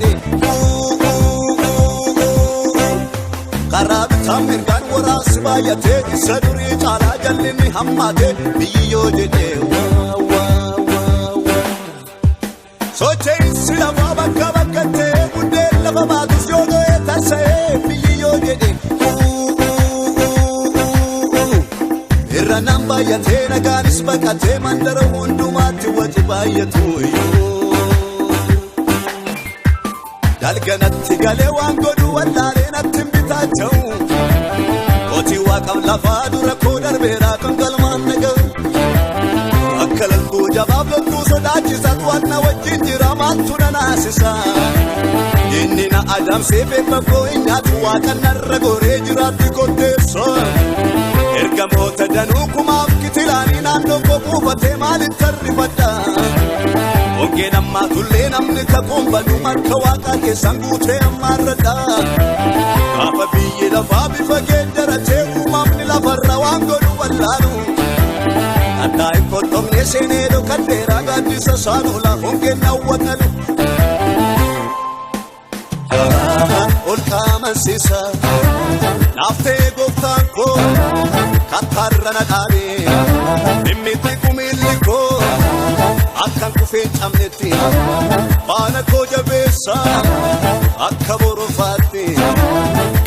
jedhee. Karaa bitaa mirgaan waraansi baay'atee isa durii caalaa jallinni hammaatee biyyi yoo jedhee. Socho'insi lafaa bakka bakkatti buddeen lafa baatus yoo ga'e tarsa'ee biyyi yoo jedhee. Irra naan baay'atee nagaanis baqatee mandara hundumaatti waci baay'atu. Dalganatti galee waan godhu wallaalee natti hin bitaacha'u. Kootii waaqaaf lafaa dura koo darbeeraa kan galmaan naga'u. Akka laltuu jabaaf loltuu sodaachisaatu waan na wajjin jira maaltu na naasisa. Inni na adamsee beekma koo hin nyaatu waaqa narra goree jiraatti kotteessa. Ergamoota danuu kumaaf kitilaanii naannoo koo buufatee maaliif tarrifadha? Hongeen ammaa tullee namni kakuun badu harka waaqaa keessan guutee ammaarradha. Gaafa biyyi lafaa bifa geeddaratee uumamni lafarra waan godhu wallaalu. Addaa hin kottomne seenee dhokadheeraa gaaddisa saanolaa hongeen nawwatalu. Ol qaamansiisa naaftee gooftaan koo kattaarra na dhaabee dhimmitti kumilli koo akkan kufee hin cabnetti baana koo jabeessa akka borofaatti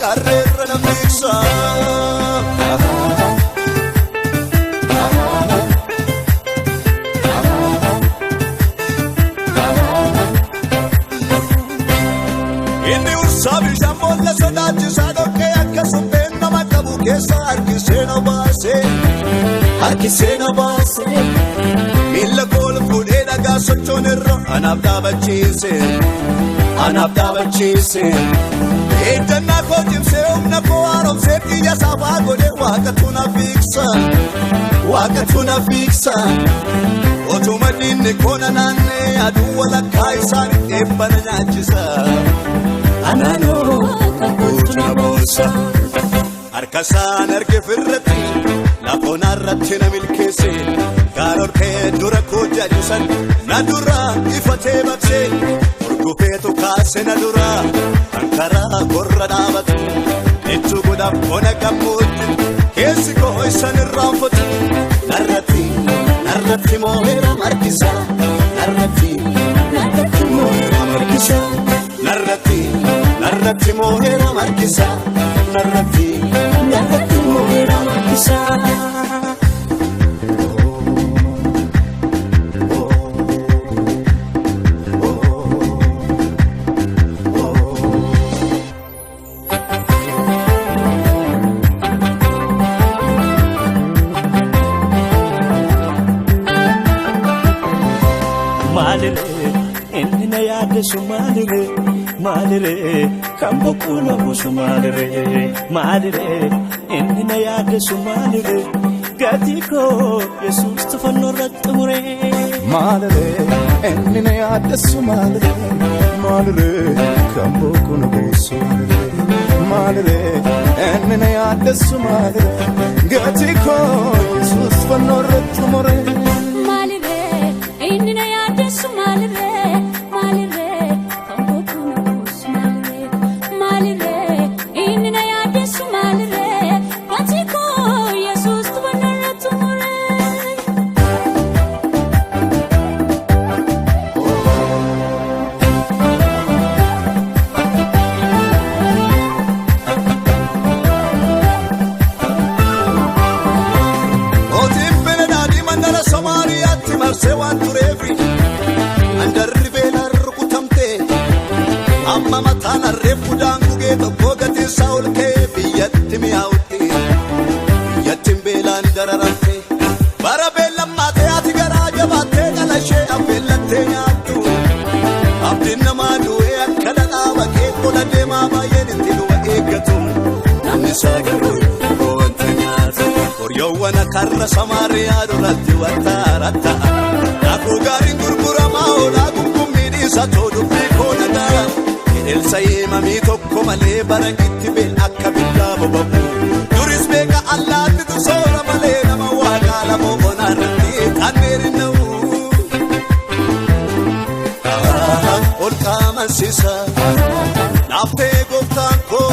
qarreerra na miiksa. Inni ursaa bishaan boolla sodaachisaa dhoqqee akka supheen nama qabu keessa harkisee na baasee harkisee na baasee miilla kool fuudhee dhagaa sochoon irra anaaf dhaabachiise anaaf dhaabachiise. Ejjannaa koo cimsee humna koo haaromsee xiyya saafaa godhee waaqatu na fiigsa waaqatu na fiigsa. Otuma diinni koo na naannee aduu walakkaa isaanii eebba na nyaachisa. Anaanoo kan kootu na boonsa. Harka isaan arge firratti lafoon irratti na milkeesse gaara ol dura koo jaajisan na dura ifatee baqsee gurgufeetu kaase na dura kan karaa korra dhaabatu jechuu godhaaf ona gammoojji keessi koo isan irraanfatu narratti narratti moo'eera markisa narratti narratti moo'eera markisa narratti narratti moo'eera markisa narratti narratti moo'eera markisa. Maaliree inni na yaaddeessu maaliree maaliree kan bokkuu na buusu maaliree maaliree inni na yaaddeessu maaliree gatii koo Yesuus fannoo irratti muree. Maaliree inni na yaaddeessu maaliree maaliree kan bokkuu na buusu maaliree inni na yaaddeessu maaliree gatii koo Yesuus fannoo irratti muree. Maaliree inni na yaaddeessu maaliree maaliree kan bokkuu na buusu maaliree maaliree inni na yaaddeessu maaliree gatii koo Yesuus fannoo irratti muree. Mootiin Benedaadii mandara Somaaliyaatti marsee waan tureef mandarri beelaan rukutamte amma mataan harreef udaan gugee tokko gatiin isaa ol ka'ee biyyatti mi'aawutti biyyattiin beelaan dararamte bara beellammaatee ati garaa jabaattee dhala ishee affeellattee nyaattu abdiin namaa du'ee akka dhadhaa baqee qola deemaa baay'een itti du'a eeggatu namni isaa garuu wanta nyaatu. Horiyoowwan karra Samaariyaa duratti wanta ratta'a. Daakuu gaariin gurguramaa oolaa gungummii dhiisa too dubbii koo dhagaa. Qeelsa himamii tokko malee bara itti beel akka biddaa boba'u. Duris beeka allaattitu soora malee nama waaqaa lafa onaa irratti kanneen hin na'u. Ol qaamansiisa. amansiisa. Naaftee gooftaan koo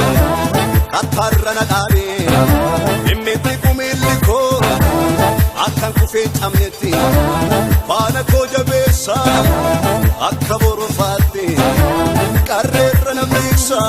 kattaarra na dhaabee dhimmitti kumiilli koo akkan kufee cabnetti faana koo jabeessa akka borofaatti qarreerra na miiksa.